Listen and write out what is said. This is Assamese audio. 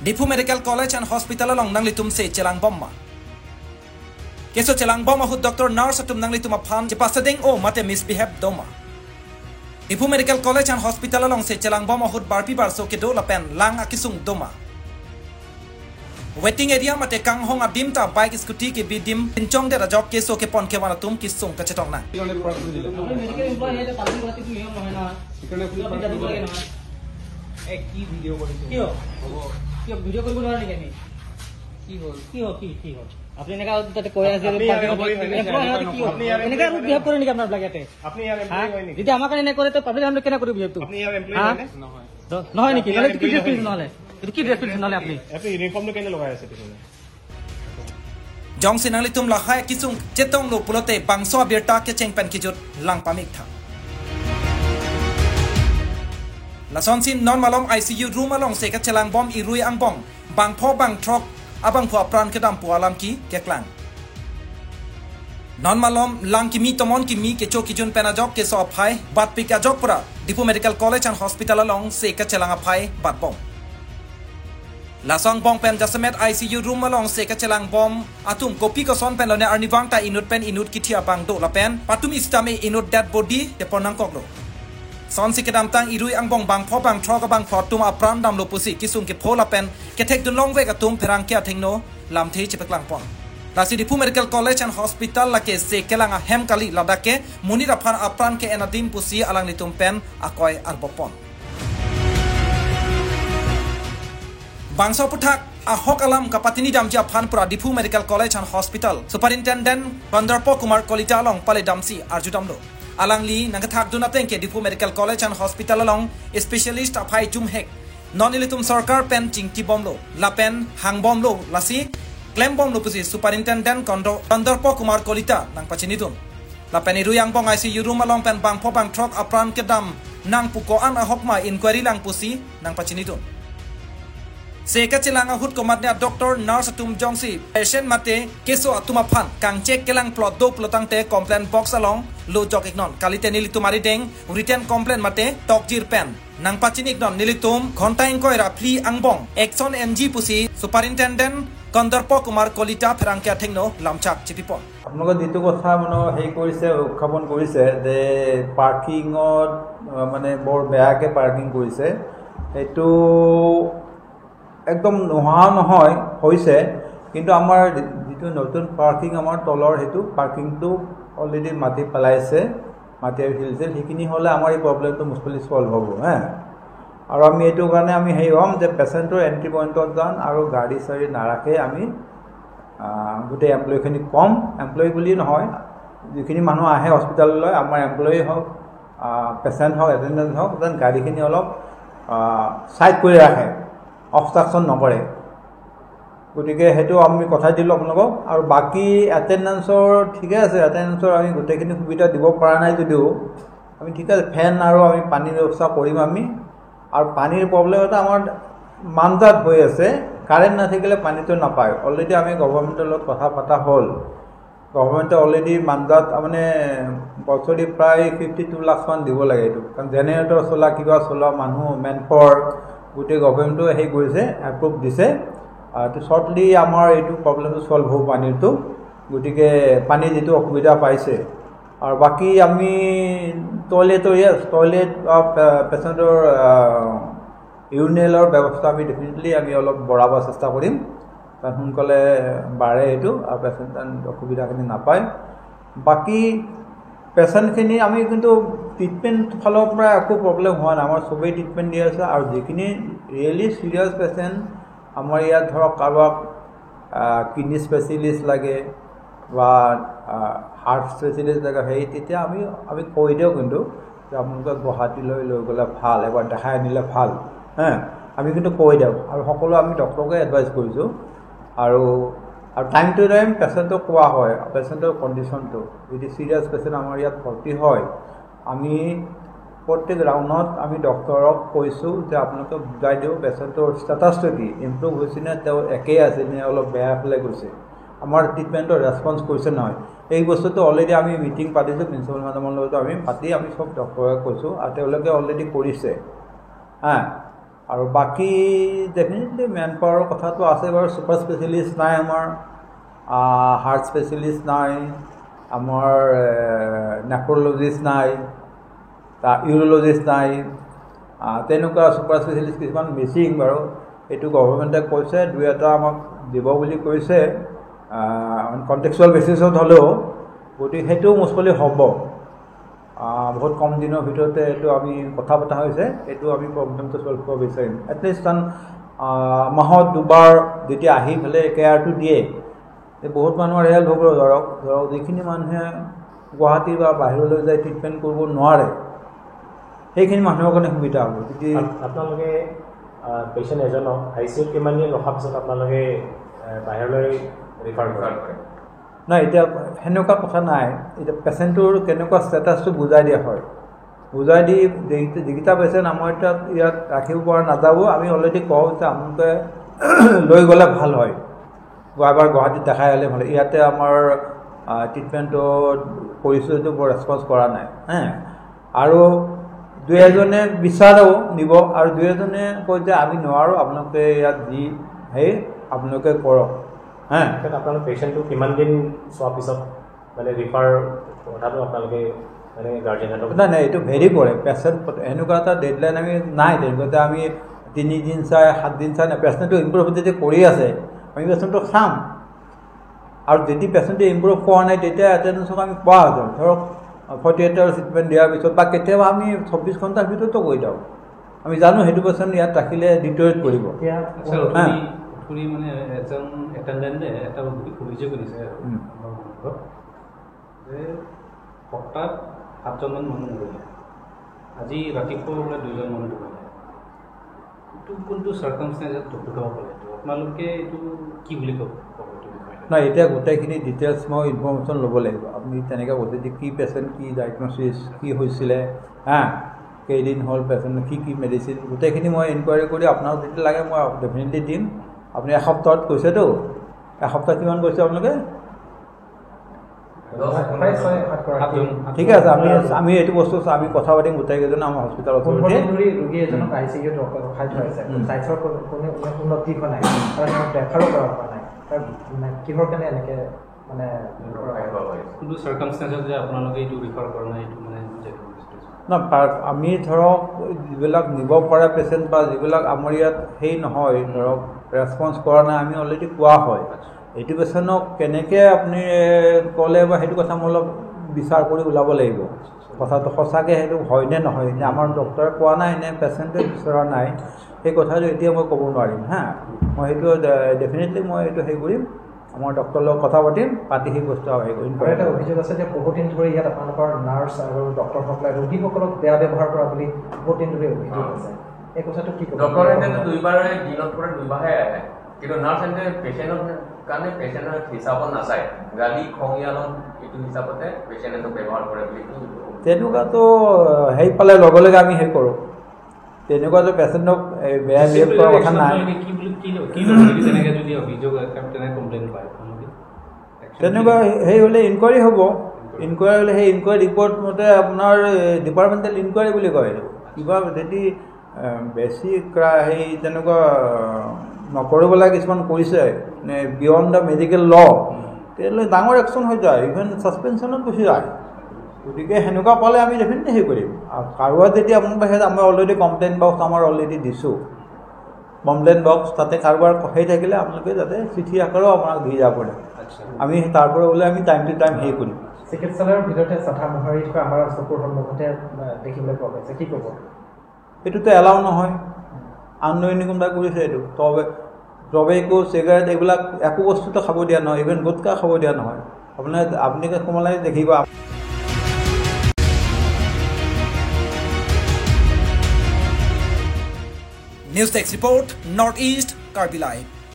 Diphu Medical College and Hospital along nang litum se chelang bomma keso chelang bomma hut doctor nurse atum nang litum aphan chepasadeng o mate misbehave doma Diphu Medical College and Hospital along se chelang bomma hut barpi barso ke do lapen lang akisung doma waiting area mate kang hong adim ta bike scooty ke bidim pinchong de rajok keso ke pon ke wanatum kisung ka chetong na কি ভিডিও কৰিছে কিয় কিয় ভিডিও কৰিব নোৱাৰে নেকি আমি কি হ'ল কি হ'ল কি কি হ'ল আপুনি এনেকা তাতে কৈ আছে এনেকা বিহেভ কৰে নেকি আপোনাৰ ইয়াতে আপুনি ইয়াৰ এমপ্লয়ী হয় নেকি যেতিয়া আমাক এনে কৰে তো পাব্লিক আমি কেনে কৰি বিহেভটো আপুনি ইয়াৰ এমপ্লয়ী হয় নে নহয় নেকি নহলে কি ড্ৰেছ পিন্ধিছে নহলে এইটো কি ড্ৰেছ পিন্ধিছে নহলে আপুনি আপুনি ইউনিফৰ্মটো কেনে লগাই আছে তেতিয়াহ'লে জং সিনালি তুম লাখাই কিসুং চেতং লো পুলতে বাংসো বিৰটা কে চেংপেন কিজুত লাং পামিক থা Lason sin non malom ICU room along se ka chelang bom irui ang bong bang pho bang trok abang pho pran ke dam pu alam ki ke klang non malom lang ki mi tomon ki mi ke cho ki jun pena jok ke so phai bat pik a jok pura Diphu Medical College and Hospital along se ka chelang a phai bat bom Lasong bong pen jasamet ICU room along se ka chelang bom atum kopi ko son pen lone arniwang ta inut pen inut ki thia bang do la pen patum istame inut dead body te ponang kok lo son si kedam tang irui ang bong bang pho bang thro ka bang pho tum apran dam lo pusi kisung ke phola pen ke thek dun long ve ka tum pherang ke athengno lam the chepek lang pon lasi Diphu Medical College and Hospital la ke se kelang a hem kali ladake munira phan apran ke enadim pusi alang litum pen akoi arbopon bangso puthak ahok alam kapatini damji aphan pura Diphu Medical College and Hospital Superintendent Bandarpo Kumar Kalita along pale damsi arju damlo alang li nangka thak duna tengke Diphu Medical College and Hospital along specialist aphai jumhek nonilitum sarkar pen chingki bomlo lapen hang bomlo lasi claim bomlo pusi Superintendent Kandarpo Kumar Kalita nang pachinidun lapen iruyang bong ICU room along pen bang pho bang trok apran ke dam nang puko an ahokma inquiry lang pusi nang pachinidun seka chilang ahut komatnya doctor nurse atum jongsi patient mate keso atuma phan kang check kelang plot do plotang te complaint box along lo jok iknon kalite nilitumari deng written complaint mate tokjir pen nang pachini iknon nilitum ঘন্টা inquiry flee angbong action ng pusi Superintendent Kandarpa Kumar Kalita ফেৰাংকে thengno lamchak chipipon আপোনালোকে যিটো কথা মানে হেৰি কৰিছে উত্থাপন কৰিছে যে পাৰ্কিঙত মানে বৰ বেয়াকৈ পাৰ্কিং কৰিছে সেইটো একদম নোহোৱা নহয় হৈছে কিন্তু আমাৰ যিটো নতুন পাৰ্কিং আমাৰ তলৰ সেইটো পাৰ্কিংটো অলৰেডি মাটি পেলাইছে মাটি আৰু শিল আছিল সেইখিনি হ'লে আমাৰ এই প্ৰব্লেমটো মুছলি ছল্ভ হ'ব হে আৰু আমি এইটো কাৰণে আমি হেৰি হ'ম যে পেচেণ্টৰ এণ্ট্ৰি পইণ্টত যাম আৰু গাড়ী চাড়ী নাৰাখে আমি গোটেই এমপ্লয়ীখিনি কম এমপ্লয়ী বুলি নহয় যিখিনি মানুহ আহে হস্পিটেললৈ আমাৰ এমপ্লয়ী হওক পেচেণ্ট হওক এটেণ্ডেণ্ট হওক যেন গাড়ীখিনি অলপ ছাইড কৰি ৰাখে অবষ্ট্ৰাকশ্যন নকৰে গতিকে সেইটো আমি কথা দিলোঁ আপোনালোকক আৰু বাকী এটেণ্ডেঞ্চৰ ঠিকে আছে এটেণ্ডেঞ্চৰ আমি গোটেইখিনি সুবিধা দিব পৰা নাই যদিও আমি ঠিক আছে ফেন আৰু আমি পানীৰ ব্যৱস্থা কৰিম আমি আৰু পানীৰ প্ৰব্লেম এটা আমাৰ মানজাত হৈ আছে কাৰেণ্ট নাথাকিলে পানীটো নাপায় অলৰেডি আমি গভৰ্ণমেণ্টৰ লগত কথা পতা হ'ল গভৰ্ণমেণ্টে অলৰেডি মানজাত মানে বছৰি প্ৰায় 52 লাখমান দিব লাগে এইটো কাৰণ জেনেৰেটৰ চলা কিবা চলা মানুহ মেন পাৱাৰ গোটেই গভৰ্ণমেণ্টেও হেৰি কৰিছে এপ্ৰুভ দিছে তো শ্বৰ্টলি আমাৰ এইটো প্ৰব্লেমটো ছল্ভ হ'ব পানীৰটো গতিকে পানীৰ যিটো অসুবিধা পাইছে আৰু বাকী আমি টয়লেটৰ য়েছ টয়লেট বা পেচেণ্টৰ ইউৰিনেলৰ ব্যৱস্থা আমি ডেফিনেটলি আমি অলপ বঢ়াব চেষ্টা কৰিম কাৰণ সোনকালে বাঢ়ে এইটো আৰু পেচেণ্ট অসুবিধাখিনি নাপায় বাকী পেচেণ্টখিনি আমি কিন্তু ট্ৰিটমেণ্ট ফালৰ পৰা একো প্ৰব্লেম হোৱা নাই আমাৰ চবেই ট্ৰিটমেণ্ট দি আছে আৰু যিখিনি ৰিয়েলি চিৰিয়াছ পেচেণ্ট আমাৰ ইয়াত ধৰক কাৰোবাক কিডনী স্পেচিয়েলিষ্ট লাগে বা হাৰ্ট স্পেচিয়েলিষ্ট লাগে সেই তেতিয়া আমি আমি কৈ দিওঁ কিন্তু যে আপোনালোকে গুৱাহাটীলৈ লৈ গ'লে ভাল এবাৰ দেখাই আনিলে ভাল হে আমি কিন্তু কৈ দিওঁ আৰু সকলো আমি ডক্টৰকে এডভাইচ কৰিছোঁ আৰু আৰু টাইম টু টাইম পেচেণ্টক কোৱা হয় পেচেণ্টৰ কণ্ডিশ্যনটো যদি চিৰিয়াছ পেচেণ্ট আমাৰ ইয়াত ভৰ্তি হয় আমি প্ৰত্যেক ৰাউণ্ডত আমি ডক্টৰক কৈছোঁ যে আপোনালোকে বুজাই দিওঁ পেচেণ্টৰ ষ্টেটাছটো কি ইম্প্ৰুভ হৈছে নে তেওঁ একেই আছে নে অলপ বেয়া ফালে গৈছে আমাৰ ট্ৰিটমেণ্টৰ ৰেছপঞ্চ কৰিছে নহয় এই বস্তুটো অলৰেডি আমি মিটিং পাতিছোঁ প্ৰিন্সিপাল মেডামৰ লগতো আমি পাতি আমি চব ডক্টৰক কৈছোঁ আৰু তেওঁলোকে অলৰেডি কৰিছে হা। আৰু বাকী ডেফিনেটলি মেন পাৱাৰৰ কথাটো আছে বাৰু। ছুপাৰ স্পেচিয়েলিষ্ট নাই আমাৰ, হাৰ্ট স্পেচিয়েলিষ্ট নাই আমাৰ, নেফ্ৰলজিষ্ট নাই, ইউৰলজিষ্ট নাই, তেনেকুৱা ছুপাৰ স্পেচিয়েলিষ্ট কিছুমান মিচিং বাৰু। এইটো গভৰ্ণমেণ্টে কৈছে দুই এটা আমাক দিব বুলি কৈছে কণ্টেক্সুৱেল বেচিছত হ'লেও, গতিকে সেইটো মুছলি হ'ব বহুত কম দিনৰ ভিতৰতে। এইটো আমি কথা পতা হৈছে, এইটো আমি প্ৰব্লেমটো ছল্ভ কৰিব বিচাৰিম। এটলিষ্ট কাৰণ মাহত দুবাৰ যেতিয়া আহি পেলাই কেয়াৰটো দিয়ে, বহুত মানুহৰ হেল্প হ'ব। ধৰক যিখিনি মানুহে গুৱাহাটী বা বাহিৰলৈ যায় ট্ৰিটমেণ্ট কৰিব নোৱাৰে, সেইখিনি মানুহৰ কাৰণে সুবিধা হ'ব। যদি আপোনালোকে পেচেণ্ট এজনক I C ইউত কিমান দিন ৰখাৰ পিছত আপোনালোকে বাহিৰলৈ ৰিফাৰ কৰে? নাই, এতিয়া সেনেকুৱা কথা নাই। এতিয়া পেচেণ্টটোৰ কেনেকুৱা ষ্টেটাছটো বুজাই দিয়া হয়, বুজাই দি যিকেইটা পেচেণ্ট আমাৰ তাত ইয়াত ৰাখিব পৰা নাযাব, আমি অলৰেডি কওঁ যে আপোনালোকে লৈ গ'লে ভাল হয়, এবাৰ গুৱাহাটীত দেখাই আহিলে ভাল। ইয়াতে আমাৰ ট্ৰিটমেণ্টত কৰিছোঁ যদিও বৰ ৰেচপঞ্চ কৰা নাই হে। আৰু দুই এজনে বিচাৰেও নিব, আৰু দুই এজনে কয় যে আমি নোৱাৰোঁ, আপোনালোকে ইয়াত যি সেই আপোনালোকে কৰক। হা, আপোনালোক পেচেণ্টটো কিমান দিন চোৱাৰ পিছত মানে ৰিফাৰ কথাটো আপোনালোকে মানে গাৰ্জেনহঁতক? নাই নাই, এইটো ভেৰি কৰে পেচেণ্ট। এনেকুৱা এটা ডেডলাইন আমি নাই তেনেকুৱা, আমি 3 দিন চাই 7 দিন চাই নাই। পেচেণ্টটো ইম্প্ৰুভ যেতিয়া কৰি আছে আমি পেচেণ্টটোক চাম, আৰু যদি পেচেণ্টটো ইম্প্ৰুভ কৰা নাই তেতিয়া এটেণ্ডেঞ্চক আমি পোৱা যাওঁ। ধৰক 48 আৱাৰ্ছ ট্ৰিটমেণ্ট দিয়াৰ পিছত বা কেতিয়াবা আমি 24 ঘণ্টাৰ ভিতৰতো কৰি দিওঁ। আমি জানো সেইটো পেচেণ্ট ইয়াত ৰাখিলে ডিটৰেট কৰিব। মানে এজন এটেণ্ডেণ্টে এটা অভিযোগ কৰিছে আমাৰ ঘৰত যে সপ্তাহত 7জনমান মানুহ মৰিলে, আজি ৰাতিপুৱা বোলে 2জন মানুহ ঢুকালে। এইটো কোনটো চাৰ্কামষ্টেঞ্চত ঢুকাব পাৰে, এইটো আপোনালোকে এইটো কি বুলি ক'ব এইটো বিষয়ে? নাই, এতিয়া গোটেইখিনি ডিটেইলছ মই ইনফৰ্মেশ্যন ল'ব লাগিব। আপুনি তেনেকৈ কৈছে যে কি পেচেণ্ট, কি ডায়েগন'চিছ, কি হৈছিলে, হা, কেইদিন হ'ল পেচেণ্ট, কি কি মেডিচিন, গোটেইখিনি মই ইনকুৱাৰী কৰি আপোনাক যদি লাগে মই ডেফিনেটলি দিম। আপুনি এসপ্তাহত কৈছেতো, এসপ্তাহ কিমান কৈছে আপোনালোকে? ঠিকে আছে, আমি এইটো বস্তু আমি কথা পাতিম গোটেইকেইজন আমাৰ হস্পিটেলত। ৰোগী এজনক I C ইউত ৰখাই থোৱা হৈছে, স্বাস্থ্যৰ কোনো উন্নতি হোৱা নাই, ৰেফাৰো কৰা হোৱা নাই, মানে কিহৰ কাৰণে এনেকৈ মানে কোনটো চাৰ্কামষ্টেঞ্চত যে আপোনালোকে এইটো ৰিফাৰ কৰা নাই, এইটো মানে বুজাই দিব বিচাৰিছোঁ। ন, আমি ধৰক যিবিলাক নিব পৰা পেচেণ্ট বা যিবিলাক আমাৰ ইয়াত সেই নহয়, ধৰক ৰেচপঞ্চ কৰা নাই, আমি অলৰেডি কোৱা হয়। এইটো পেচেণ্টক কেনেকৈ আপুনি ক'লে বা সেইটো কথা মই অলপ বিচাৰ কৰি ওলাব লাগিব। কথাটো সঁচাকৈ সেইটো হয়নে নহয়, নে আমাৰ ডক্টৰে কোৱা নাই নে পেচেণ্টে বিচৰা নাই, সেই কথাটো এতিয়া মই ক'ব নোৱাৰিম। হা, মই সেইটো ডেফিনেটলি মই এইটো হেৰি কৰিম, আমাৰ ডক্টৰৰ লগত কথা পাতিম, পাতি সেই বস্তু হেৰি কৰিম। আৰু এটা অভিযোগ আছে যে বহুত দিন ধৰি ইয়াত আপোনালোকৰ নাৰ্ছ আৰু ডক্টৰসকলে ৰোগীসকলক বেয়া ব্যৱহাৰ কৰা বুলি বহুত দিন ধৰি অভিযোগ আছে, এই কথাটো কি ক'ব? ডক্টৰে দুইবাৰে দিনত পৰা দুইবাৰহে আহে, কিন্তু নাৰ্ছ এণ্ড পেচেণ্টৰ কাৰণে পেচেণ্টৰ হিচাপত নাচায়, গালি খঙিয়ালত এইটো হিচাপতে পেচেণ্টক ব্যৱহাৰ কৰে বুলি। তেনেকুৱাতো হেৰি পালে লগে লগে আমি হেৰি কৰোঁ, তেনেকুৱাতো পেচেণ্টক বেয়া বিহেভ কৰাৰ কথা নাই। তেনেকুৱা হেৰি হ'লে ইনকুৱাৰী হ'ব, ইনকুৱাৰী হ'লে সেই ইনকুৱাৰী ৰিপৰ্ট মতে আপোনাৰ ডিপাৰ্টমেণ্টেল ইনকুৱাৰী বুলি কয়। এইটো কিবা যদি বেছি সেই তেনেকুৱা নকৰিবলগীয়া কিছুমান কৰিছে নে বিয়ণ্ড the medical ল, তেতিয়াহ'লে ডাঙৰ একশ্যন হৈ যায়, ইভেন ছাছপেনশ্যনত গুচি যায়। গতিকে সেনেকুৱা পালে আমি ডেফিনেটলি হেৰি কৰিম। আৰু কাৰোবাৰ যদি আপোনালোকে সেই আমি অলৰেডি কমপ্লেইন বক্স আমাৰ অলৰেডি দিছোঁ, কমপ্লেইন বক্স তাতে কাৰোবাৰ সেই থাকিলে আপোনালোকে যাতে চিঠি আকাৰেও আপোনাক দি যাব পাৰে, আমি তাৰ পৰা ওলাই আমি টাইম টু টাইম হেৰি কৰিম। চিকিৎসালয়ৰ ভিতৰতে চাফা মোহাৰি থকা আমাৰ চকুৰ সন্মুখতে দেখিবলৈ পোৱা গৈছে, কি ক'ব? এইটোতো এলাউ নহয়, আননয়নি কোনোবাই কৰিছে এইটো। টবেকো, চিগাৰেট এইবিলাক একো বস্তুটো খাব দিয়া নহয়, ইভেন গুটকা খাব দিয়া নহয়। আপুনি সোমালে দেখিব। News desk report, North East, Karbi Live.